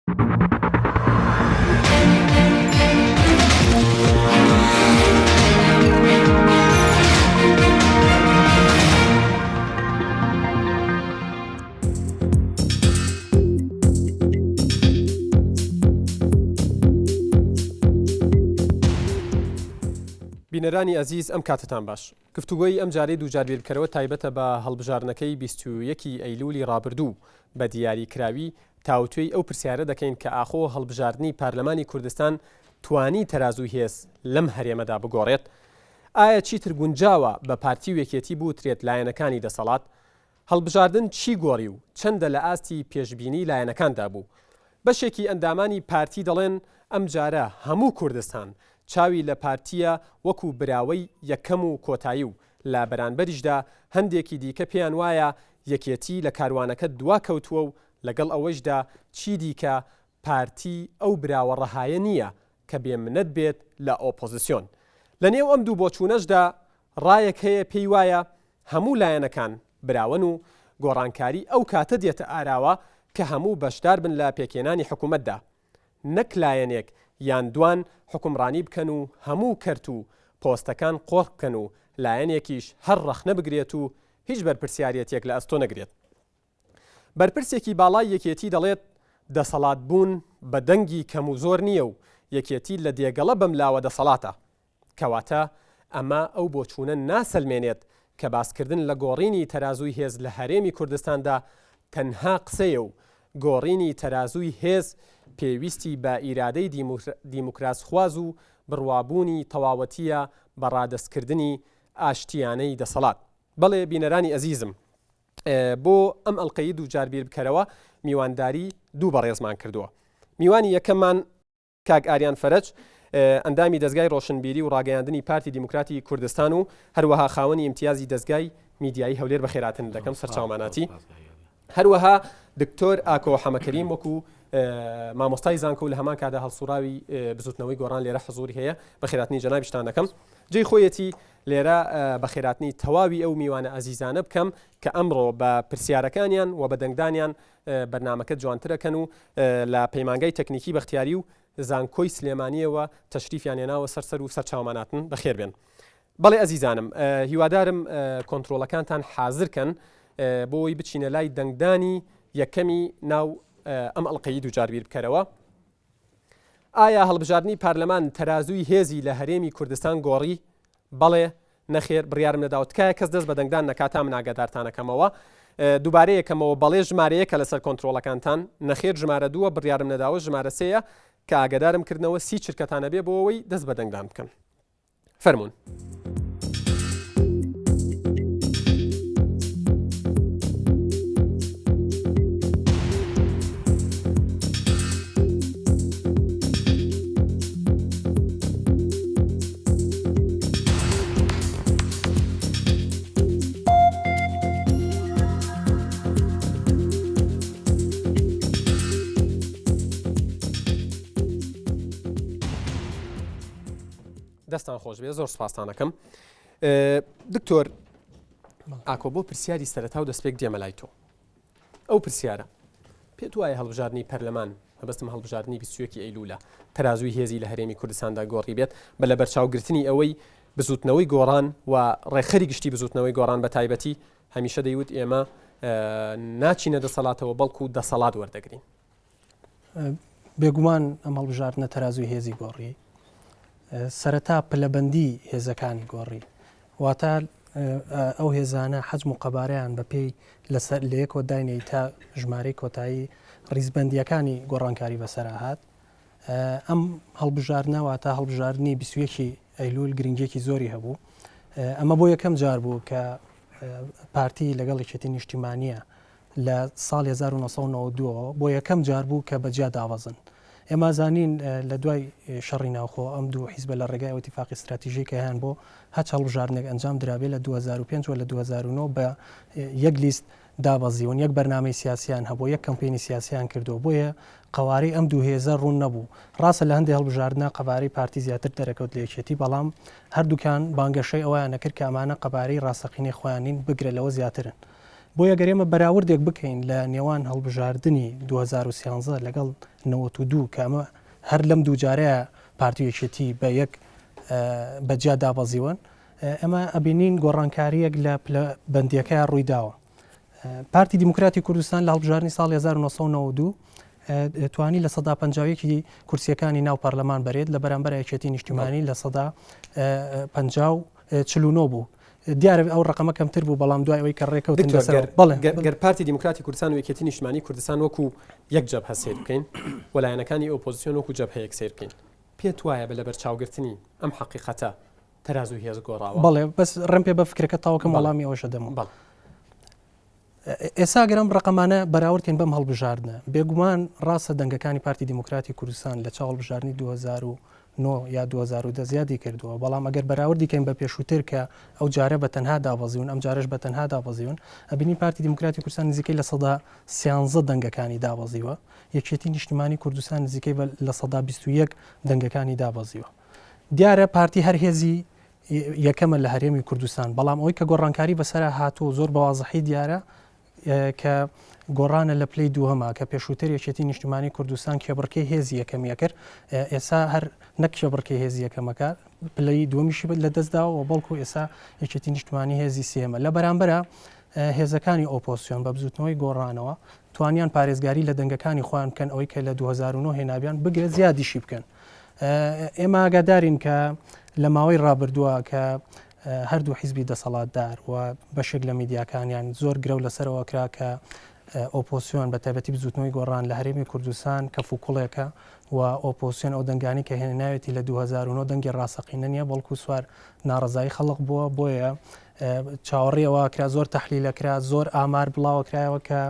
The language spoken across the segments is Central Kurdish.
بینەرانی ئەزیز ئەم کاتتان باش. گفتوگۆی ئەم جارەی دووجار بیربکەرەوە تایبەتە بە هەڵبژاردنەکەی 21 ی ئەیلولی ڕابردوو بە دیاری کراوی تاوتوێی ئەو پرسیارە دەکەین کە ئاخۆ هەڵبژاردنی پارلەمانی کوردستان توانی تەرازووی هێز لەم هەرێمەدا بگۆڕێت؟ ئایا چیتر گونجاوە بە پارتی و یەکێتی بوترێت لایەنەکانی دەسەڵات؟ هەڵبژاردن چی گۆڕی و چەندە لە ئاستی پێشبینی لایەنەکاندا بوو؟ بەشێکی ئەندامانی پارتی دەڵێن ئەمجارە هەموو کوردستان چاوی لە پارتییە وەکو براوەی یەکەم و کۆتایی و لە بەرانبەریشدا هەندێکی دیکە پێیان وایە یەکێتی لە کاروانەکە دواکەوتووە و لەگەڵ ئەوەیشدا چیدیکە پارتی ئەو براوە ڕەهایە نییە کە بێ منەت بێت لە ئۆپۆزسیۆن. لە نێو ئەم دوو بۆچوونەشدا ڕایەک هەیە پێی وایە هەموو لایەنەکان براوەن و گۆڕانکاری ئەو کاتە دێتە ئاراوە کە هەموو بەشدار بن لە پێکهێنانی حکومەتدا نەک لایەنێک یان دوان حوکمڕانی بکەن و هەموو کەرت و پۆستەکان قۆرخ بکەن و لایەنێکیش هەر ڕەخنە بگرێت و هیچ بەرپرسیارێتیەک لە ئەستۆ نەگرێت. بەرپرسێکی باڵای یەکێتی دەڵێت، دەسەڵات بوون بە دەنگی کەم و زۆر نییە و یەکێتی لە دێگەڵە بەملاوە دەسەڵاتە. کەواتە ئەمە ئەو بۆچوونە ناسەلمێنێت کە باسکردن لە گۆڕینی تەرازووی هێز لە هەرێمی کوردستاندا تەنها قسەیە و گۆڕینی تەرازووی هێز پێویستی بە ئیرادەی دیموکراسخواز و بڕوابوونی تەواوەتییە بە ڕادەستکردنی ئاشتییانەی دەسەڵات. بەڵێ بینەرانی ئەزیزم بۆ ئەم ئەڵلقەی دووجار بیر بکەرەوە میوانداری دوو بەڕێزمان کردووە. میوانی یەکەممان کاک ئاریان فەرەج، ئەندامی دەزگای ڕۆشنبیری و ڕاگەیاندنی پارتی دیموکراتی کوردستان و هەروەها خاوەنی ئیمتیازی دەزگای میدیایی هەولێر بەخێراتن دەکەم سەرچاوماناتی. هەروەها دکتۆر ئاکۆ حەمەکەریم وەکو مامۆستای زانکۆ لە هەمان کادا هەڵسوڕاوی بزوتنەوەی گۆڕان لێرە حزوری هەیە بەخێراتنی جەنابیشتان دەکەم جێی خۆیەتی لێرە بەخێراتنی تەواوی ئەو میوانە ئازیزانە بکەم کە ئەمڕۆ بە پرسیارەکانیان و بە دەنگدانیان بەرنامەکە جوانترەکەن و لە پەیمانگای تەکنیکی بەختیاری و زانکۆی سلێمانیەوە تەشریفیان هێناوە سەر سەر و سەر چاوماناتن بەخێر بێن. بەڵێ ئەزیزانم هیوادارم کۆنترۆڵەکانتان حازر کەن بۆی بچینە لای دەنگدانی یەکەمی ناو ئەم ئەڵلقەی دووجار بیر بکەرەوە. ئایا هەڵبژاردنی پەرلەمان تەرازووی هێزی لە هەرێمی کوردستان گۆڕی؟ بەڵێ، نەخێر، بڕیارم نەداوە. تکایە کەس دەست بە دەنگدان نەکات تا من ئاگادارتانەکەمەوە. دووبارە یەکەمەوە بەڵێ ژمارە یەکە لەسەر کۆنترۆڵەکانتان، نەخێر ژمارە دووە، بڕیارم نەداوە ژمارە سێیە کە ئاگادارم کردنەوە 30 چرکەتان ئەبێ بۆ ئەوەی دەست بە دەنگدان بکەن. فەرموون. دەستان خۆش بێ زۆر سپاستانەکەم دکتۆر ئاکۆ بۆ پرسیاری سەرەتا و دەستپێک دێمە لای تۆ ئەو پرسیارە، پێت وایە هەڵبژاردنی پەرلەمان، مەبەستم هەڵبژاردنی 21 ی ئەیلوولە، تەرازووی هێزی لە هەرێمی کوردستاندا گۆڕیبێت، بە لەبەرچاوگرتنی ئەوەی بزووتنەوەی گۆڕان و ڕێکخەری گشتی بزووتنەوەی گۆڕان بە تایبەتی هەمیشە دەیوت ئێمە ناچینە دەسەڵاتەوە بەڵکو دەسەڵات وەردەگرین؟ بێگومان ئەم هەڵبژاردنە تەرازووی هێزی گۆڕی. سەرەتا پلەبەندی هێزەکانی گۆڕی. واتە ئەو هێزانە حەجم و قەبارەیان بەپێی لەسەر لە یەکەوە داینەی تا ژمارەی کۆتایی ڕیزبەندییەکانی گۆڕانکاری بەسەرا هات. ئەم هەڵبژاردنە واتە هەڵبژاردنی 21 ئەیلول گرنگیەکی زۆری هەبوو. ئەمە بۆ یەکەم جار بوو کە پارتی لەگەڵ یەکێتی نیشتیمانیە لە ساڵی 1992 ەوە بۆ یەکەم جار بوو کە بە جیا دابەزن. ئێمە زانین لە دوای شەڕی ناوخۆ ئەم دوو حیزبە لە ڕێگای ئەو ئیتیفاقی ستراتیژی کە هەیان بۆ هەچ هەڵبژاردنێک ئەنجام درابێ لە 2005 و لە 2009 بە یەک لیست دابەزیون، یەک بەرنامەی سیاسیان هەبوو، یەک کەمپینی سیاسیان کردووە، بۆیە قەوارەی ئەم دوو هێزە ڕوون نەبوو. ڕاستە لە هەندێ هەڵبژاردنا قەبارەی پارتی زیاتر دەرەکەوت لە یەکێتی، بەڵام هەردووکیان بانگەشەی ئەوەیان ئەکرد کە ئەمانە قەبارەی ڕاستەقینەی خۆیان نین، بگرە لەوە زیاترن. بۆیە گەر ئێمە بەراوردێک بکەین لە نێوان هەڵبژاردنی 2013 لەگەڵ 92 کە ئەمە هەر لەم دوو جارەیە پارتی و یەکێتی بە یەک بە جیا دابەزیون، ئێمە ئەبینین گۆڕانکارییەک لە پلە بەندییەکەیا ڕووی داوە. پارتی دیموکراتی کوردستان لە هەڵبژاردنی ساڵی 1992 توانی 51% ی کورسیەکانی ناو پەرلەمان بەرێت لە بەرامبەر یەکێتی نیشتیمانی 49% بوو. دیارە ئەو ڕقەمە کەمتر بوو بەڵام دوای ئەوەی کە ڕێکەوتن لەسەر بەڵێ گەر پارتی دیموکراتی کوردستان و یەکێتی نیشتمانی کوردستان وەکو یەک جەبهە سەیر بکەین و لایەنەکانی ئۆپۆزیسیۆن وەکو جەبهەیەک سەیر بکەین پێت وایە بە لەبەرچاوگرتنی ئەم حەقیقەتە تەرازووی هێز گۆڕاوە؟ بەڵێ بەس ڕێم پێ بە فکرەکە تاوەکەم وەڵامی ئەوەشە دەمەوە. بەڵێ. ئێسا گەر ئەم ڕەقەمانە بەراورد کەین بەم هەڵبژاردنە، بێگومان ڕاستە دەنگەکانی پارتی دیموکراتی کوردستان لە چاو هەڵبژاردنی 2009 یا 2010 زیادی کردووە، بەڵام ئەگەر بەراوردی کەین بە پێشووتر کە ئەو جارە بە تەنها دابەزیون ئەم جارەش بە تەنها دابەزیون، ئەبینین پارتی دیموکراتی کوردستان نزیکەی 13% دەنگەکانی دابەزیوە، یەکێتی نیشتیمانی کوردستان نزیکەی بە 21% دەنگەکانی دابەزیوە. دیارە پارتی هەر هێزی یەکەمە لە هەرێمی کوردستان، بەڵام ئەوەی کە گۆڕانکاری بەسەرا هاتووە و زۆر بە وازحی دیارە کە گۆڕانە لە پلەی دووهەمە کە پێشووتر یەکێتی نیشتیمانی کوردستان کێبڕکێی هێزی یەکەمی ئەکرد، ئێسا هەر نەک کێبڕکێی هێزی یەکەمەکە پلەی دووەمیشی لە دەست داوە و بەڵکو ئێسا یەکێتی نیشتمانی هێزی سێیەمە. لە بەرامبەرا هێزەکانی ئۆپۆزسیۆن بە بزووتنەوەی گۆڕانەوە توانیان پارێزگاری لە دەنگەکانی خۆیان بکەن ئەوەی کە لە 2009 هێنابیان بگرە زیادیشی بکەن. ئێمە ئاگادارین کە لە ماوەی ڕابردووە کە هەردوو حیزبی دەسەڵاتدار و بەشێک لە میدیاکانیان زۆر گرەو لەسەرەوە کرا کە ئۆپۆسیۆن بە تایبەتی بزوتنەوەی گۆڕان لە هەرێمی کوردستان کەف و کوڵێکە و ئۆپۆسیۆن ئەو دەنگانی کە هێناوێتی لە 2009 دەنگی ڕاستەقینە نییە بەڵکو سوار ناڕەزایی خەڵک بووە بۆیە چاوەڕێی ئەوە کرا زۆر تەحلیلە کرا زۆر ئامار بڵاوە کرایەوە کە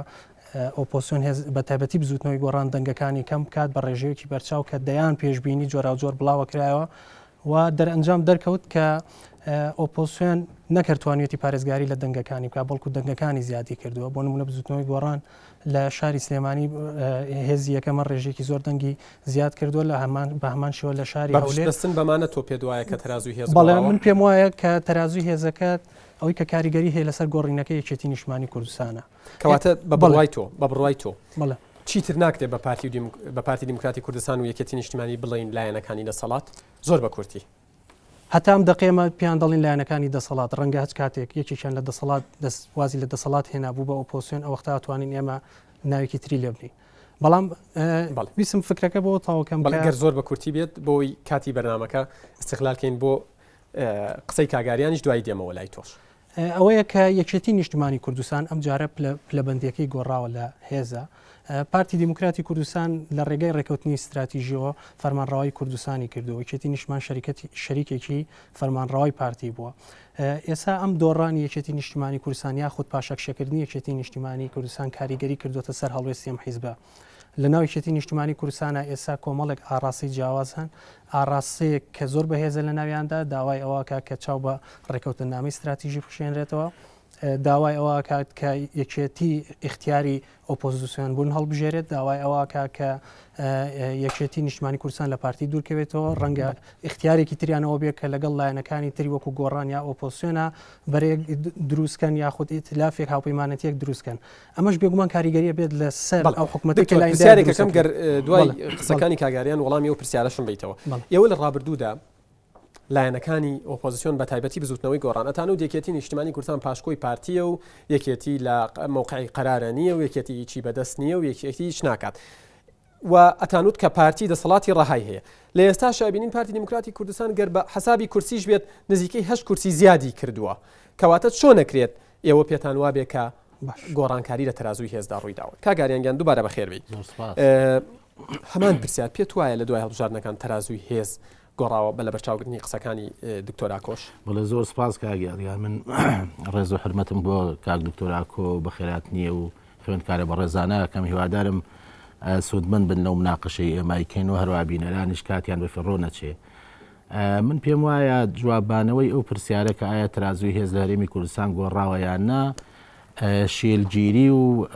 ئۆپۆسیۆن هێز بە تایبەتی بزوتنەوەی گۆڕان دەنگەکانی کەم بکات بە ڕێژەیەکی بەرچاو کە دەیان پێشبینی جۆراوجۆر بڵاوە کرایەوە و دەرئەنجام دەرکەوت کە ئۆپۆسیۆن نەکرد توانیەتی پارێزگاری لە دەنگەکانی بکات بەڵکو دەنگەکانی زیادی کردووە بۆ نمونە بزوتنەوەی گۆڕان لە شاری سلێمانی هێزی یەکەمە ڕێژێکی زۆر دەنگی زیاد کردووە لە هەمان بە هەمان شێوە لە شاری هەولێر بەستن بەمانە تۆ پێت وایە کە تەرازوی هێز بەڵێ من پێم وایە کە تەرازوی هێزەکە ئەوەی کە کاریگەری هەیە لەسەر گۆڕینەکە یەکێتی نیشتمانی کوردستانە. کەواتە بە بڕوای تۆ بە بڕوای تۆ چیتر ناکرێت بە پارتی و بە پارتی دیموکراتی کوردستان و یەکێتی نیشتمانی بڵێین لایەنەکانی دەسەڵات؟ زۆر بە کورتی. هەتا ئەم دەقەی ئێمە پێیان دەڵێین لایەنەکانی دەسەڵات، ڕەنگە هەچ کاتێک یەکێکیان لە دەسەڵات دەست وازی لە دەسەڵات هێنا بوو بە ئۆپۆزسیۆن ئەوەختە ئەتوانین ئێمە ناوێکی تری لێ بنێین. بەڵام ویستم فکرەکە بۆ تەواو کەم بەڵێ گەر زۆر بە کورتی بێت بۆی کاتی بەرنامەکە ئیستغلال کەین بۆ قسەی کاگاریانیش دوایی دێمەوە لای تۆش. ئەوەیە کە یەکێتی نیشتمانی کوردستان ئەم جارە پلەبەندیەکەی گۆڕاوە لە هێزە. پارتی دیموکراتی کوردستان لە ڕێگای ڕێکەوتنی ستراتیژیەوە فەرمانڕەوای کوردستانی کردووە، یەکێتی نیشتمان شەریکێکی فەرمانڕەوای پارتی بووە. ئێستا ئەم دۆڕانی یەکێتی نیشتمانی کوردستان یاخود پاشەکشەکردنی یەکێتی نیشتیمانی کوردستان کاریگەری کردووەتە سەر هەڵوێستی ئەم حیزبە. لە ناو یەکێتی نیشتمانی کوردستانا ئێستا کۆمەڵێک ئاڕاستەی جیاواز هەن، ئاڕاستەیەک کە زۆر بەهێزە لە ناویاندا داوای ئەوە ئەکات کە چاو بە ڕێکەوتننامەی ستراتیژی بخشێنرێتەوە، داوای ئەوە ئەکات کە یەکێتی ئیختیاری ئۆپۆزیسیۆن بوون هەڵبژێرێت، داوای ئەوە ئەکات کە یەکێتی نیشتمانی کوردستان لە پارتی دوورکەوێتەوە، ڕەنگە ئیختیارێکی تریان ئەوە بێت کە لەگەڵ لایەنەکانی تری وەکو گۆڕان یا ئۆپۆزیسیۆنا بەرەیەک دروستکەن یاخود ئیتلافێک هاوپەیمانەتیەک دروستکەن. ئەمەش بێگومان کاریگەریە بێت لە سەر ئەو حکومەتەی کە لای پرسیارێک ئەکەم گەر دوای قسەکانی کاگاریان وەڵامی ئەو پرسیارەشم بیتەوە ئێوە لە ڕابردوودا لایەنەکانی ئۆپۆزیسیۆن بە تایبەتی بزوتنەوەی گۆڕان ئەتان و یەکێتی نیشتمانی کوردستان پاشکۆی پارتیە و یەکێتی لە مەوقعی قەرارە نییە و یەکێتی هیچی بەدەست نییە و یەکێتی هیچ ناکات و ئەتانوت کە پارتی دەسەڵاتی ڕەهای هەیە لە ئێستاشا ئەبینین پارتی دیموکراتی کوردستان گەر بە حەسابی کورسیش بێت نزیکەی هەشت کورسی زیادی کردووە کەواتە چۆن ئەکرێت ئێوە پێتان وابێ کە گۆڕانکاری لە تەرازووی هێزدا ڕووی داوە کاک ئاریان گیان دووبارە بەخێر بێی هەمان پرسیار پێت وایە لە دوای هەڵبژاردنەکان تەرازووی هێز گۆڕاوە بە لەبەرچاوگرتنی قسەکانی دکتۆر ئاکۆش؟ بەڵێ زۆر سپاس کاک یادگار من ڕێز و حرمەتم بۆ کاک دکتۆر ئاکۆ بەخێراتنیە و خوێندکارە بەڕێزانە ئەکەم هیوادارم سوودمەند بن لەو مناقەشەی ئێمە ئەیکەین و هەروە بینەرانیش کاتیان بەفیڕۆ نەچێ. من پێم وایە جوابانەوەی ئەو پرسیارە کە ئایا ترازوی هێز لە هەرێمی کوردستان گۆڕاوە یان نا شێلگیری و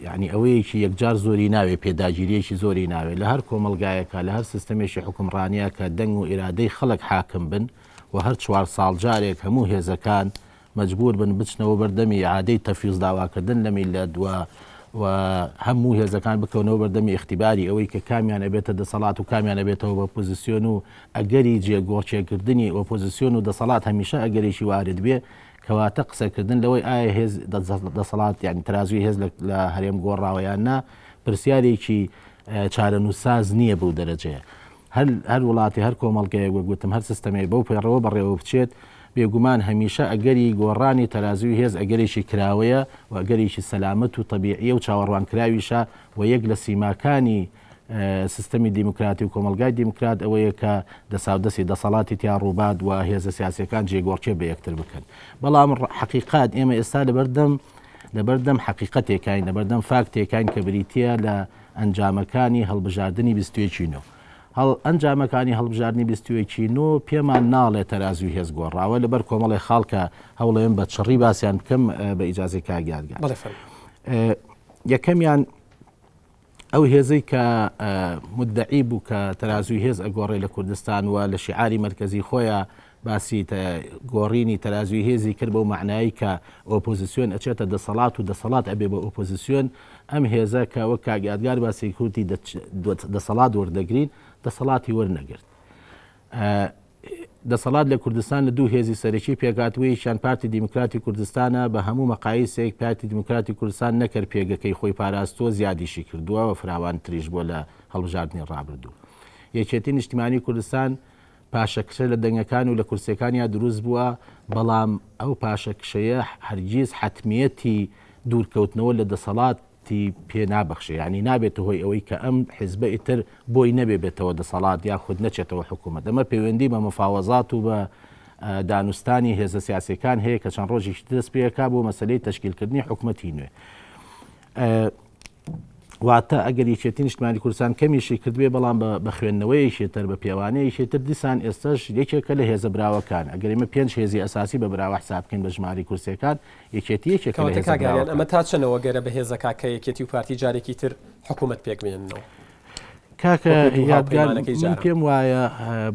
یعنی ئەوەیەکی یەکجار زۆری ناوێ پێداگیریەکی زۆری ناوێ لە هەر کۆمەلگایەکە لە هەر سیستەمێکی حکومڕانیە کە دەنگ و ئیرادەی خەڵک حاکم بن و هەر چوار ساڵ جارێک هەموو هێزەکان مەجبور بن بچنەوە بەردەمی ئیعادەی تەفویز داواکردن لە میللەت و و هەموو هێزەکان بکەونەوە بەردەمی ئیختیباری ئەوەی کە کامیان ئەبێتە دەسەڵات و کامیان ئەبێتەوە بە ئۆپۆزیسیۆن و ئەگەری جێگۆڕکێکردنی ئۆپۆزیسیۆن و دەسەڵات هەمیشە ئەگەرێکی وارد بێ کەواتە قسەکردن لەوەی ئایا هێز دەسەڵات یانی تەرازووی هێز لە هەرێم گۆڕاوە یان نا پرسیارێکی چارەنووسساز نییە بەو دەرەجەیە. هەر هەر وڵاتی هەر کۆمەڵگەیەک وەک گوتم هەر سیستەمێک بەو پەیڕەوە بەڕێوە بچێت بێگومان هەمیشە ئەگەری گۆڕانی تەرازووی هێز ئەگەرێکی کراوەیە و ئەگەرێکی سەلامەت و تەبیعیە و چاوەڕوانکراویشە و یەک لە سیماکانی سیستەمی دیموکراتی و کۆمەڵگای دیموکرات ئەوەیە کە دەساودەسی دەسەڵاتی تیا ڕووبات و هێزە سیاسیەکان جێگۆڕکێ بە یەکتر بکەن بەڵام حەقیقات ئێمە ئێستا لەبەردەم لەبەردەم حەقیقەتێکین لەبەردەم فاکتێکین کە بریتە لە ئەنجامەکانی هەڵبژاردنی بیستویەکی نۆ. هەڵ ئەنجامەکانی هەڵبژاردنی بیستویەکی نۆ پێمان ناڵێ تەرازوی هێز گۆڕاوە لەبەر کۆمەڵێ خاڵ کە هەوڵێم بە چڕی باسیان بکەم بە ئیجازەی کاک یادگار. بەڵێ فەرموو. یەکەمیان ئەو هێزەی کە مدعی بوو کە تەرازوی هێز ئەگۆڕێ لە کوردستان و لە شیعاری مەرکەزی خۆیان باسی گۆڕینی تەرازوی هێزی کرد بەو مەعنایەی کە ئۆپۆزیسیۆن ئەچێتە دەسەڵات و دەسەڵات ئەبێ بە ئۆپۆزیسیۆن، ئەم هێزە کە وەک کاک یادگار باسی کوتی دەسەڵات وەردەگرین، دەسەڵاتی وەرنەگرت. دەسەڵات لە کوردستان لە دوو هێزی سەرەکی پێکهاتووە، یەکیان پارتی دیموکراتی کوردستانە، بە هەموو مەقایسێک پارتی دیموکراتی کوردستان نەکەر پێگەکەی خۆی پاراستووە، زیادیشی کردووە و فراوانتریش بووە لە هەڵبژاردنی ڕابردوو. یەکێتی نیشتیمانی کوردستان پاشەکشە لە دەنگەکان و لە کورسیەکانیا دروست بووە، بەڵام ئەو پاشەکشەیە هەرگیز حەتمیەتی دوورکەوتنەوە لە دەسەڵاتی پێ نابەخشێ، یانی نابێتە هۆی ئەوەی کە ئەم حیزبە ئیتر بۆی نەبێ بێتەوە دەسەڵات یاخود نەچێتەوە حکوومەت. ئەمە پەیوەندی بە مفاوەزات و بە دانوستانی هێزە سیاسیەکان هەیە کە چەند ڕۆژێکی دەست پێکا بۆ مەسەلەی تەشکیلکردنی حکومەتی نوێ. واتە ئەگەر یەکێتی نیشتمانی کوردستان کەمیشی کردبێ بەڵام بە خوێندنەوەیەکی تر بە پێوانەیەکی تر دیسان ئێستاش یەکێکە لە هێزە براوەکان ئەگەر ئێمە پێنج هێزی ئەساسی بە براوە حساب بکەین بە ژماری کورسیەکان یەکێتی یەکێکە لە کەواتە هێزە کاک ئاریان براوەکان. ئەمە تا چەنەوە گەرە بە هێزەکا کە یەکێتی و پارتی جارێکی تر حکوومەت پێک بێننەوە؟ کاکە وەکوو دوو یادگار هاوپەیمانەکەی من جاران. پێم وایە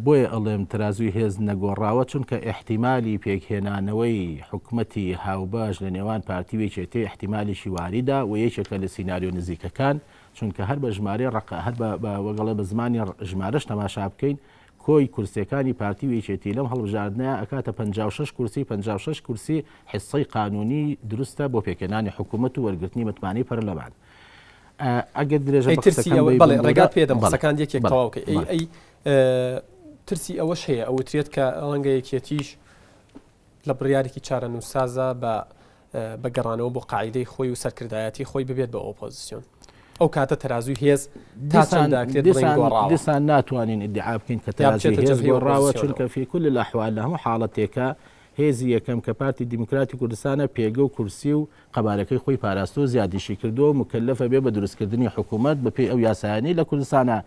بۆیە ئەڵێم تەرازووی هێز نەگۆڕاوە چونکە ئیحتیمالی پێکهێنانەوەی حکومەتی هاوبەش لە نێوان پارتی و یەکێتی ئیحتیمالێکی واریدە و یەکێکە لە سیناریۆ نزیکەکان چونکە هەر بە ژمارەی ڕەقە هەر بە بە وەگەڵێ بە زمانی ژمارەش تەماشا بکەین کۆی کورسیەکانی پارتی و یەکێتی لەم هەڵبژاردنە ئەکاتە 56 کورسی 56 کورسی حسەی قانونی دروستە بۆ پێکهێنانی حکومەت و وەرگرتنی متمانەی پەرلەمان. ئەگەر درێژە ئەی بە ترسی قسەکەم ئەوە بەی بەڵێ بمبورە ڕێگات پێدەم بەڵێ قسەکان یەکێک بەڵێ تەواو کەی ئەی بەڵێ ئەی ترسی ئەوەش هەیە ئەوترێت کە ڕەنگە یەکێتیش لە بڕیارێکی چارەنووسسازە بە بە گەڕانەوە بۆ قاعیدەی خۆی و سەرکردایەتی خۆی ببێت بە ئۆپۆزیسیۆن ئەو کاتە تەرازووی هێز تا دیسان چەند دەکرێت بڵێین دیسان گۆڕاوە دیسان ناتوانین ئیدعا بکەین کە یا تەرازووی بچێتە هێز جەبهەی گۆڕاوە ئۆپۆزیسیۆنەوە چونکە فی کل الاحوال لە هەموو حاڵەتێکا هێزی یەکەم کە پارتی دیموکراتی کوردستانە پێگە و کورسی و قەبارەکەی خۆی پاراستووە زیادیشی کردووە و موکەلەفە بێ بە دروستکردنی حکوومەت بەپێی ئەو یاسایانەی لە کوردستانە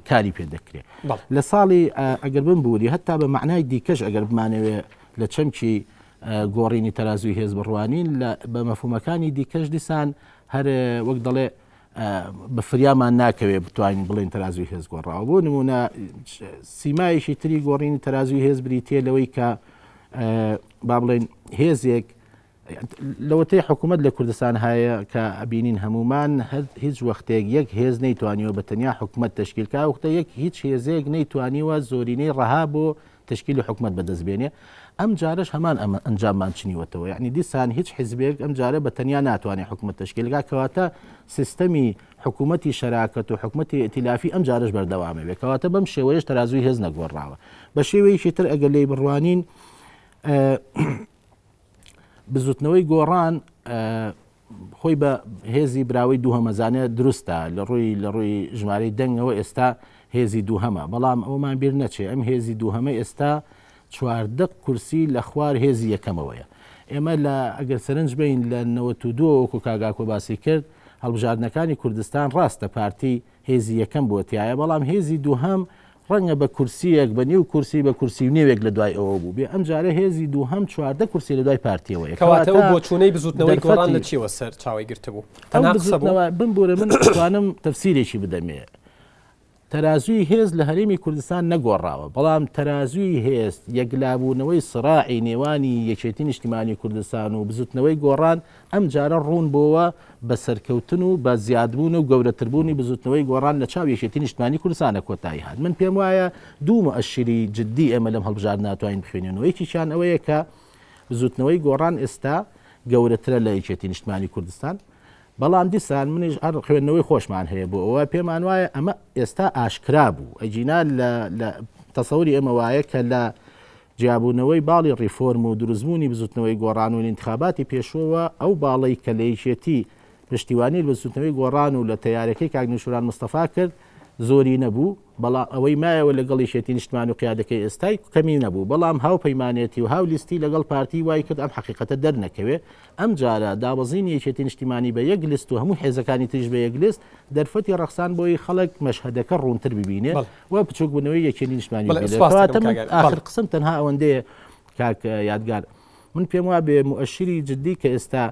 کاری پێ دەکرێ لە ساڵی ئەگەر بمبووری هەتا بە معنای دیکەش ئەگەر بمانەوێ لە چەمکی گۆڕینی تەرازوی هێز بڕوانین بە مەفهومەکانی دیکەش دیسان هەر وەک دەڵێ بە فریامان ناکەوێ بتوانین بڵێن تەرازوی هێز گۆڕاوە بۆ نمونە سیمایەکی تری گۆڕینی تەرازوی هێز بریتە لەوەی کە با بڵێن هێزێک لەوەتەی حکوومەت لە کوردستان هەیە کە ئەبینین هەمومان هیچ وەختێک یەک هێز نەیتوانیوە بە تەنیا حکوومەت تشکیل کا وختە یەک هیچ هێزێک نەیتوانیوە زۆرینەی ڕەها بۆ تشکیلی حکوومەت بەدەست بێنێ ئەم جارش هەمان ئەمە ئەنجاممان چنیوەتەوە یعنی دیسان هیچ حزبێک ئەم جارە بە تەنیا ناتوانێت حکوومەت تشکیلگا کەواتە سیستەمی حکوومەتی شەراکەت و حکوومەتی ئیتیلافی ئەم جارش بەردەوامە بێ کەواتە بەم شێوەیەش تەرازوی هێز نەگۆڕاوە بە شێوەیەکی تر ئەگەر لێی بڕوانین بزوتنەوەی گۆڕان خۆی بە هێزی براوەی دووهەمەزانە دروستە لە ڕووی لە ڕووی ژمارەی دەنگەوە ئێستا هێزی دووهەمە بەڵام ئەومان بیر نەچێ ئەم هێزی دووهەمە ئێستا چواردە کورسی لە خوار هێزی یەکەمەوەیە ئێمە لە ئەگەر سەرنج بین لە 92 وەکو کاگاکۆ باسی کرد هەڵبژاردنەکانی کوردستان ڕاستە پارتی هێزی یەکەم بووە تیایا، بەڵام هێزی دووهەم ڕەنگە بە کورسییەک، بە نیو کورسی، بە کورسی و نێوێک لە دوای ئەوە بوو بێ، ئەمجارە هێزی دووهەم 14 کورسی لە دوای پارتیەوەیە. کەواتە ئەو بۆچوونەی بزووتنەوەی گۆڕان لە چیەوە سەرچاوەی گرتبوو؟ تەنها قسە بوو؟ بمبورە من ئەتوانم تەفسیرێکی بدەمێ. تەرازووی هێز لە هەرێمی کوردستان نەگۆڕاوە، بەڵام تەرازووی هێز یەکلابوونەوەی سڕاعی نێوانی یەکێتی نیشتیمانی کوردستان و بزوتنەوەی گۆڕان ئەمجارە ڕوون بۆوە بە سەرکەوتن و بە زیادبوون و گەورەتربوونی بزوتنەوەی گۆڕان لە چاو یەکێتی نیشتمانی کوردستانە کۆتایی هات. من پێم وایە دوو موئەشیری جدی ئێمە لەم هەڵبژاردنە ئەتوانین بخوێنینەوە یەکێکیان ئەوەیە کە بزوتنەوەی گۆڕان ئێستا گەورەترە لە یەکێتی نیشتمانی کوردستان، بەڵام دیسان منیش هەر خوێندنەوەی خۆشمان هەیە بۆ ئەوە پێمان وایە ئەمە ئێستا ئاشکرا بوو ئەگینا لە تەسەوری ئێمە وایە کە لە جیابوونەوەی باڵی ڕیفۆرم و دروستبوونی بزوتنەوەی گۆڕان و ئینتخاباتی پێشووەوە ئەو باڵەی کە لە یەکێتی پشتیوانی لە بزوتنەوەی گۆڕان و لە تەیارەکەی کاک نوشیروان مستەفا کرد زۆری نەبوو بەڵام ئەوەی مایەوە لەگەڵ یەکێتی نیشتمان و قیادەکەی ئێستای کەمی نەبوو، بەڵام هاوپەیمانێتی و هاو لیستی لەگەڵ پارتی وای کرد ئەم حەقیقەتە دەرنەکەوێ، ئەمجارە دابەزینی یەکێتی نیشتیمانی بە یەک لیست و هەموو حێزەکانی تریش بە یەک لیست دەرفەتی ڕەخسان بۆی خەڵک مەشهەدەکە ڕوونتر ببینێ و بچووکبوونەوەی یەکێتی نیشتمانی ببینێ. کەواتە من ئاخر قسەم تەنها ئەوەندەیە کاک یادگار من پێم وابێ موئەشیری جدی کە ئێستا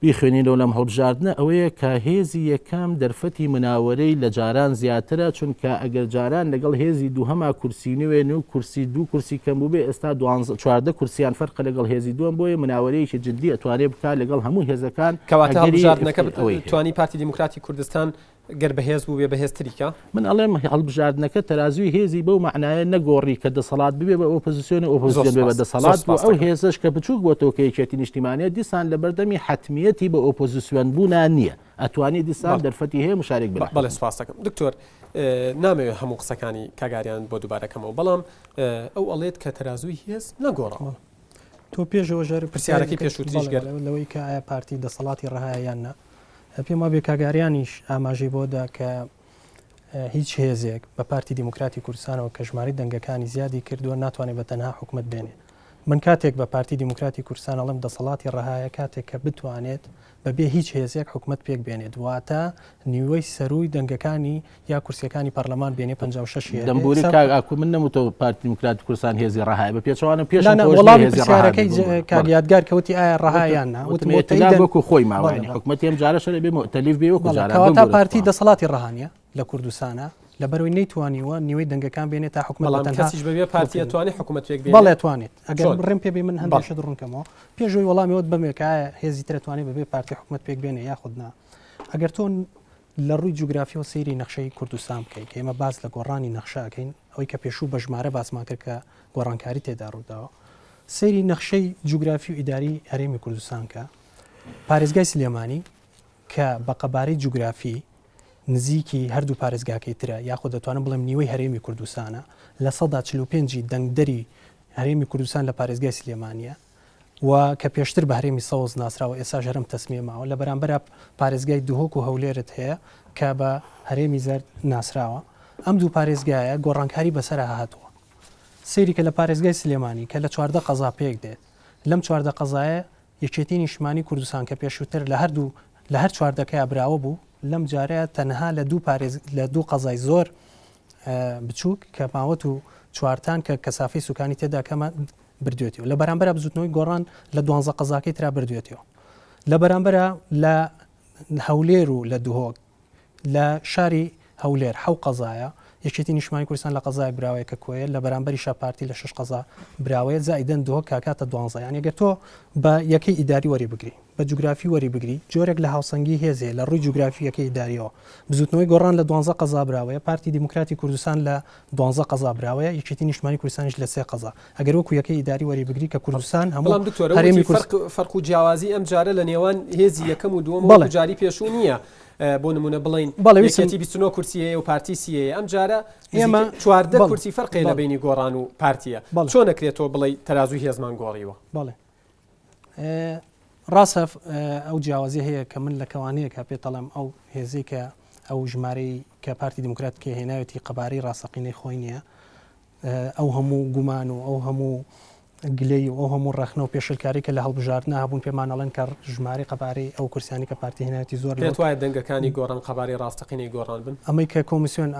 بیخوێنینەوە لەم هەڵبژاردنە ئەوەیە کە هێزی یەکەم دەرفەتی مناوەرەی لە جاران زیاترە، چونکە ئەگەر جاران لەگەڵ هێزی دووهەما کورسی نوێن و کورسی دوو کورسی کەم بووبێ ئێستا دوانزە 14 کورسیان فەرقە لەگەڵ هێزی دووەم بۆیە مناوەرەیەکی جدی ئەتوانێ بکا لەگەڵ هەموو هێزەکان کەواتە هەڵبژاردنەکە ئەوەی هەیە. توانی پارتی دیموکراتی کوردستان گەر بەهێز بووبێ بەهێزتری کا؟ من ئەڵێم هەڵبژاردنەکە تەرازووی هێزی بەو مەعنایە نەگۆڕی کە دەسەڵات ببێ بە ئۆپۆزیسیۆن و ئۆپۆزیسیۆن بێ بە دەسەڵات و ئەو هێزەش کە بچووک بۆتەوە کە یەکێتی نیشتیمانیە دیسان لە بەردەمی حەتمیەتی بە ئۆپۆزیسیۆن بوونا نییە ئەتوانی دیسان دەرفەتی هەیە مشارک بێ. بەڵێ سوپاس دەکەم دکتۆر نامەوێت هەموو قسەکانی کاک ئاریان بۆ دووبارە کەمەوە بەڵام ئەو ئەڵێت کە تەرازووی هێز نەگۆڕاوە. تۆ پێشەوە ژەر پرسیارەکەی پێشووتریش گەر لەوەی کە ئایا پارتی دەسەڵاتی ڕەهایە یان نا پێم وابێ کاک ئاریانیش ئاماژەی بۆ دا کە هیچ هێزێک بە پارتی دیموکراتی کوردستانەوە کە ژمارەی دەنگەکانی زیادی کردووە ناتوانێت بە تەنها حکومت بێنێ من کاتێک بە پارتی دیموکراتی کوردستان ئەڵێم دەسەڵاتی ڕەهایە کاتێک کە بتوانێت بەبێ هیچ هێزێک حکومت پێک بێنێت واتە نیوەی سەرووی دەنگەکانی یا کورسیەکانی پەرلەمان بێنێ 56 ی هەبێ. دەمبوری کاک ئاکو من نەموتەوە پارتی دیموکراتی کوردستان هێزی ڕەهایە بە پێچەوانە پێشم نا نا خۆش نیە وەڵامی هێزی ڕەها بێ پرسیارەکەی بمبورە کاک بەڵێ یادگار کە وتی ئایا ڕەها وتم یان نا وتم وتم وتەی ئیتلاف دەن وەکو خۆی ماوە بەڵێ یانی بەڵێ حکومەتی ئەم جارەش ئەبێ موئتەلیف بێ وەکو بەڵێ جاران کەواتە بمبورە پارتی تخوا. دەسەڵاتی ڕەها نیە لە کوردستانا لەبەرئەوەی نەیتوانیوە نیوەی دەنگەکان بێنێ تا حکومەت بە بەڵام تەنها کەسیش بەبێ پارتی بکەن. ئەتوانێ حکومەت پێک بێنێ؟ بەڵێ ئەتوانێت ئەگەر چۆن؟ ڕێم پێ بێ من هەندێک بەڵێ. شت ڕوون کەمەوە پێش ئەوەی وەڵامی ئەوەت بەمێ کە ئایا هێزی تر ئەتوانێ بەبێ پارتی حکومەت پێک بێنێ یاخود نا ئەگەر تۆ لە ڕووی جوگرافیەوە سەیری نەخشەی کوردستان بکەی کە ئێمە باس لە گۆڕانی نەخشە ئەکەین ئەوەی کە پێشوو بە ژمارە باسمان کرد کە گۆڕانکاری تێدا ڕووداوە سەیری نەخشەی جوگرافی و ئیداری هەرێمی کوردستان کە پارێزگای سلێمانی کە بە قەبارەی جوگرافی نزیکی هەردوو پارێزگاکەی ترە یاخود دەتوانم بڵێم نیوەی هەرێمی کوردستانە 45% دەنگدەری هەرێمی کوردستان لە پارێزگای سلێمانیە و کە پێشتر بە هەرێمی سەوز ناسراوە ئێستاش هەر ئەم تەسمیە ماوە، لە بەرامبەرا پارێزگای دهۆک و هەولێرت هەیە کە بە هەرێمی زەرد ناسراوە. ئەم دوو پارێزگایە گۆڕانکاری بەسەرا هاتووە. سەیری کە لە پارێزگای سلێمانی کە لە 14 قەزا پێک دێت، لەم 14 قەزایە یەکێتی نیشتمانی کوردستان کە پێشووتر لە هەردوو لە هەر چواردەکەیا براوە بوو، لەم جارەیا تەنها لە دوو پارێز لە دوو قەزای زۆر بچووک کە ماوەت و چوارتان کە کەسافەی سوکانی تێدا کەمە بردوێتیەوە لە بەرامبەرا بزوتنەوەی گۆڕان لە دوانزە قەزاکەی ترا بردوێتیەوە لە بەرامبەرا لە هەولێر و لە دهۆک لە شاری هەولێر حەو قەزایە یەکێتی نیشتمانی کوردستان لە قەزایەک براوەیە کە کۆیە لە بەرامبەریشا پارتی لە شەش قەزا براوەیە زائیدەن دهۆک کاکاتە دوانزە یانی گەر تۆ بە یەکەی ئیداری وەری بگری بە جوگرافی وەری بگری جۆرێک لە هاوسەنگی هێز هەیە لە ڕووی جوگرافی یەکەی ئیداریەوە بزوتنەوەی گۆڕان لە دوانزە قەزا براوەیە پارتی دیموکراتی کوردستان لە دوانزە قەزا براوەیە یەکێتی نیشتمانی کوردستانیش لە سێ قەزا ئەگەر وەکو یەکەی ئیداری وەری بگری کە کوردستان هەموو بەڵام دکتۆر هەرێمی وتی کوردستان فەرق فەرق و جیاوازی ئەم جارە لە نێوان هێزی یەکەم و دووەم بەڵێ وەکو جاری پێشوو نییە بۆ نمونە بڵێین بەڵێ ویستم یەکێتی 29 کورسی هەیە و پارتی سی هەیە ئەم جارە ئێمە نزیکەی 14 بەڵێ کورسی فەرق هەیە لە بەڵێ بەینی گۆڕان و پارتیە بەڵێ چۆن ئەکرێت تۆ بڵێی تەرازووی هێزمان گۆڕیوە؟ بەڵێ ڕاستە ئەو جیاوازی هەیە کە من لە کەوانەیەکە پێتەڵێم ئەو هێزەی کە ئەو ژمارەی کە پارتی دیموکرات کە هێناوێتی قەبارەی ڕاستەقینەی خۆی نییە ئەو هەموو گومان و ئەو هەموو گلەی و ئەو هەموو ڕەخنە و پێشلکاری کە لە هەڵبژاردنە هەبوون پێمان ئەڵێن کە ژمارەی قەبارەی ئەو کورسیانی کە پارتی هێناوێتی زۆر پێت وایە دەنگەکانی گۆڕان قەبارەی ڕاستەقینەی گۆڕان بن؟ ئەمەی کە کۆمیسیۆن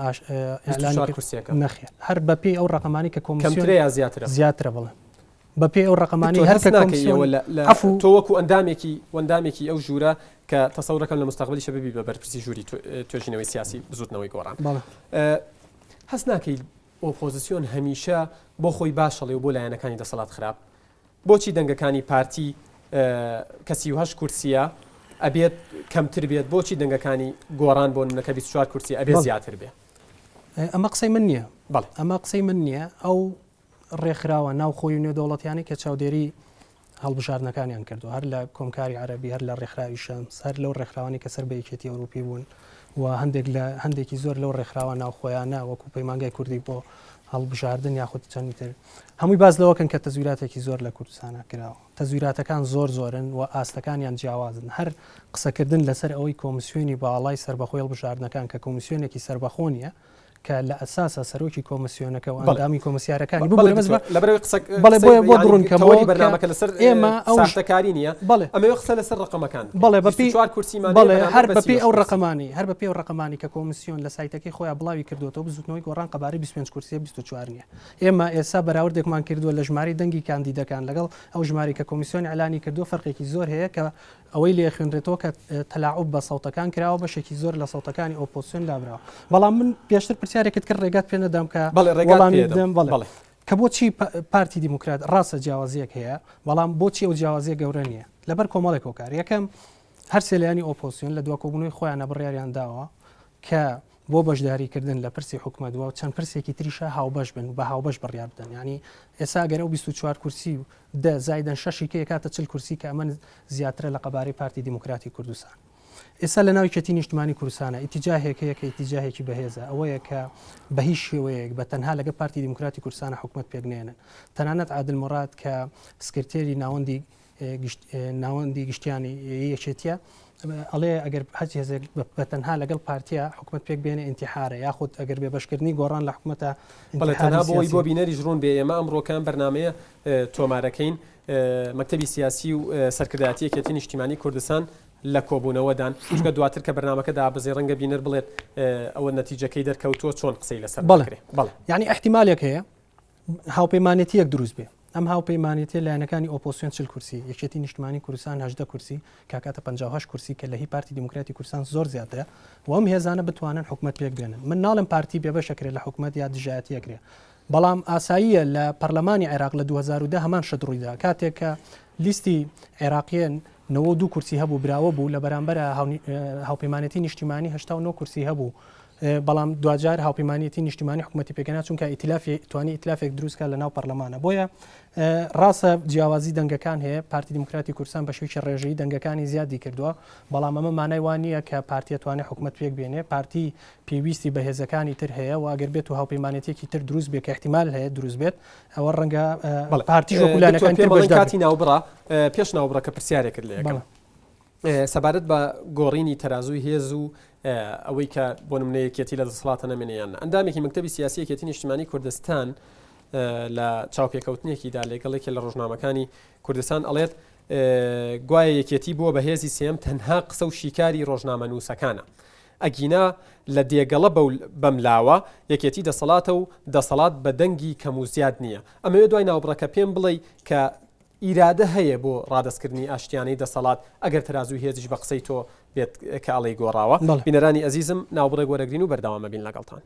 ئیعلانی کرد نەخێر هەر بەپێی ئەو ڕەقەمانەی کە کۆمیسیۆن کەمترە یا زیاترە؟ زیاترە بەڵێ. بە پێی ئەو ڕەقەمانەی هەر کە کۆمسیۆن عەفو. تۆ وەکو ئەندامێکی وەندامێکی ئەو ژوورە کە تەسەورەکەم لە مستەقبەلیشە ببی بە بەرپرسی ژووری توێژینەوەی سیاسی بزوتنەوەی گۆڕان هەست ناکەی ئۆپۆزیسیۆن هەمیشە بۆ خۆی باشەڵێ و بۆ لایەنەکانی دەسەڵات خراپ؟ بۆچی دەنگەکانی پارتی کە 38 کورسیە ئەبێت کەمتر بێت بۆچی دەنگەکانی گۆڕان بۆ نمونە کە 24 کورسی ئەبێت زیاتر بێ؟ ئەمە قسەی من نییە ئەمە قسەی من نییە ئەو ڕێکخراوە ناوخۆی و نێودەوڵەتیانەی کە چاودێری هەڵبژاردنەکانیان کردووە، هەر لە کۆمکاری عەرەبی، هەر لە ڕێکخراوی شەمس، هەر لەو ڕێکخراوانەی کە سەر بە یەکێتی ئەوروپی بوون و هەندێک لە هەندێکی زۆر لەو ڕێکخراوە ناوخۆیانە وەکو پەیمانگای کوردی بۆ هەڵبژاردن یاخود چەندی تر هەمووی باس لەوەکەن کە تەزویراتێکی زۆر لە کوردستانە کراوە. تەزویراتەکان زۆر زۆرن و ئاستەکانیان جیاوازن. هەر قسەکردن لەسەر ئەوەی کۆمسیۆنی باڵای سەربەخۆی هەڵبژاردنەکان کە کۆمسیۆنێکی سەربەخۆ نییە، کە لە ئەساسا سەرۆکی کۆمسیۆنەکە و ئەندامی کۆمسیارەکانی ببورە بەس بە لەبەرەوەی قسە بەڵێ بۆیە بۆ ڕوونکەمەوە بەرنامەکە لەسەر ئێمە ئەو ساختەکاری نییە بەڵێ ئەمەوێ قسە لەسەر ڕقەمەکان بەڵێ بە پێی چوار کورسیمان بەڵێ هەر بە پێی ئەو ڕقەمانی هەر بە پێی ئەو ڕقەمانی کە کۆمسیۆن لە سایتەکەی خۆیان بڵاوی کردوێتەوە بزوتنەوەی گۆڕان قەبارەی 25 کورسیە 24 نییە ئێمە ئێستا بەراوردێکمان کردووە لە ژمارەی دەنگی کاندیدەکان لەگەڵ ئەو ژمارەی کە کۆمیسیۆن ئیعلانی کردووە فەرقێکی زۆر هەیە کە ئەوەی لێ خوێنرێتەوە کە تەلاعوب بە سەوتەکان کراوە بەشێکی زۆر لە سەوتەکانی ئۆپۆزسیۆن لابراوە بەڵام من پێشتر پرسیارێکت کرد ڕێگات پێ نەدام کە بەڵێ ڕێگات پێ بدەم بەڵێ کە بۆچی پارتی دیموکرات ڕاستە جیاوازیەک هەیە بەڵام بۆچی ئەو جیاوازیە گەورە نییە لەبەر کۆمەڵێک هۆکار یەکەم هەرسێ لایەنی ئۆپۆزسیۆن لە دوا کۆبوونەوەی خۆیانە بڕیاریان داوە کە بۆ بەشداری کردن لە پرسی حکومەت و چەند پرسێکی تریشا هاوبەش بن و بە هاوبەش بڕیار بدەن یانی ئێستا گەر ئەو 24 کورسی و دە زایدەن شەشی کە یەکاتە چل کورسی کە ئەمە زیاترە لە قەبارەی پارتی دیموکراتی کوردستان ئێستا لە ناو یەکێتی نیشتمانی کوردستانە ئیتیجاهێک هەیە کە ئیتیجاهێکی بەهێزە ئەوەیە کە بە هیچ شێوەیەک بە تەنها لەگە پارتی دیموکراتی کوردستانە حکومەت پێک نێنن تەنانەت عادل موراد کە سکرتێری ناوەندی ناوەندی گشتیانی یەکێتیە ئەڵێ ئەگەر هەچ هێزێک بە تەنها لەگەڵ پارتیا حکومت پێک بێنێ ئینتیحارە یاخود ئەگەر بێ بەشکردنی گۆڕان لە حکومەتە بەڵێ تەنها بۆی بۆ بینەریش ڕوون بێ ئێمە ئەمڕۆکان بەرنمەیە تۆمارەکەین مەکتەبی سیاسی و سەرکردایەتی یەکێتی نیشتیمانی کوردستان لە کۆبوونەوەدان چونکە دواتر کە بەرنمەکە دابزێ ڕەنگە بینەر بڵێت ئەوە نەتیجەکەی دەرکەوتووە چۆن قسەی لەسەر بەڵێ بەڵێ یعنی احتیمالێک هەیە هاوپەیمانێتییەک دروست بێ. ئەم هاوپەیمانێتییە لایەنەکانی ئۆپۆسیۆن 40 کورسی، یەکێتی نیشتمانی کوردستان 18 کورسی، کە ئەکاتە 58 کورسی کە لە هی پارتی دیموکراتی کوردستان زۆر زیاترە و ئەم هێزانە بتوانن حکومەت پێک بێنن. من ناڵێم پارتی بێبەش ئەکرێ لە حکومەت یا دژایەتی ئەکرێ. بەڵام ئاساییە لە پەرلەمانی عێراق لە 2010 هەمان شت ڕوویدا. کاتێک کە لیستی عێراقییەن 92 کورسی هەبوو براوە بوو لە بەرامبەرا هاوپەیمانێتی نیشتیمانی 89 کورسی هەبوو. بەڵام دواجار هاوپەیمانیەتی نیشتیمانی حکومەتی پێکهێنا چونکە ئیتلافی توانی ئیتلافێک دروست کات لەناو پەرلەمانە بۆیە ڕاستە جیاوازی دەنگەکان هەیە پارتی دیموکراتی کوردستان بە شێوەیەکی ڕێژەیی دەنگەکانی زیادی کردووە بەڵام ئەمە مانای وا نییە کە پارتی توانێت حکومەت پێک بێنێ پارتی پێویستی بە هێزەکانی تر هەیە و ئەگەر بێت و هاوپەیمانێتیەکی تر دروست بێت کە احتیمال هەیە دروست بێت ئەوە ڕەنگە پارتی وەکو لایەنەکانی تر بەشدار کاتی ناوبڕە پێش ناوبڕەکە پرسیارێکت لێ ئەکەم. سەبارەت بە گۆڕینی تەرازووی هێز و ئەوەی کە بۆ نمونە یەکێتی لە دەسەڵاتە نەمێنێ یان ئەندامێکی مەکتەبی سیاسی یەکێتی نیشتیمانی کوردستان لە چاوپێکەوتنێکیدا لەگەڵ یەکێ لە ڕۆژنامەکانی کوردستان ئەڵێت گوایە یەکێتی بووە بە هێزی سێم تەنها قسە و شیکاری ڕۆژنامەنووسەکانە ئەگینا لە دێگەڵە بەم لاوە یەکێتی دەسەڵاتە و دەسەڵات بە دەنگی کەم و زیاد نییە ئەمەوێ دوای ناوبڕەکە پێم بڵێ کە ئیرادە هەیە بۆ ڕادەستکردنی ئاشتیانەی دەسەڵات ئەگەر تەرازووی هێزیش بە قسەی تۆ بێت کە ئەڵێی گۆڕاوە. بینەرانی ئەزیزم ناوبڕێک وەرەگرین و بەردەوام ئەبین لەگەڵتان.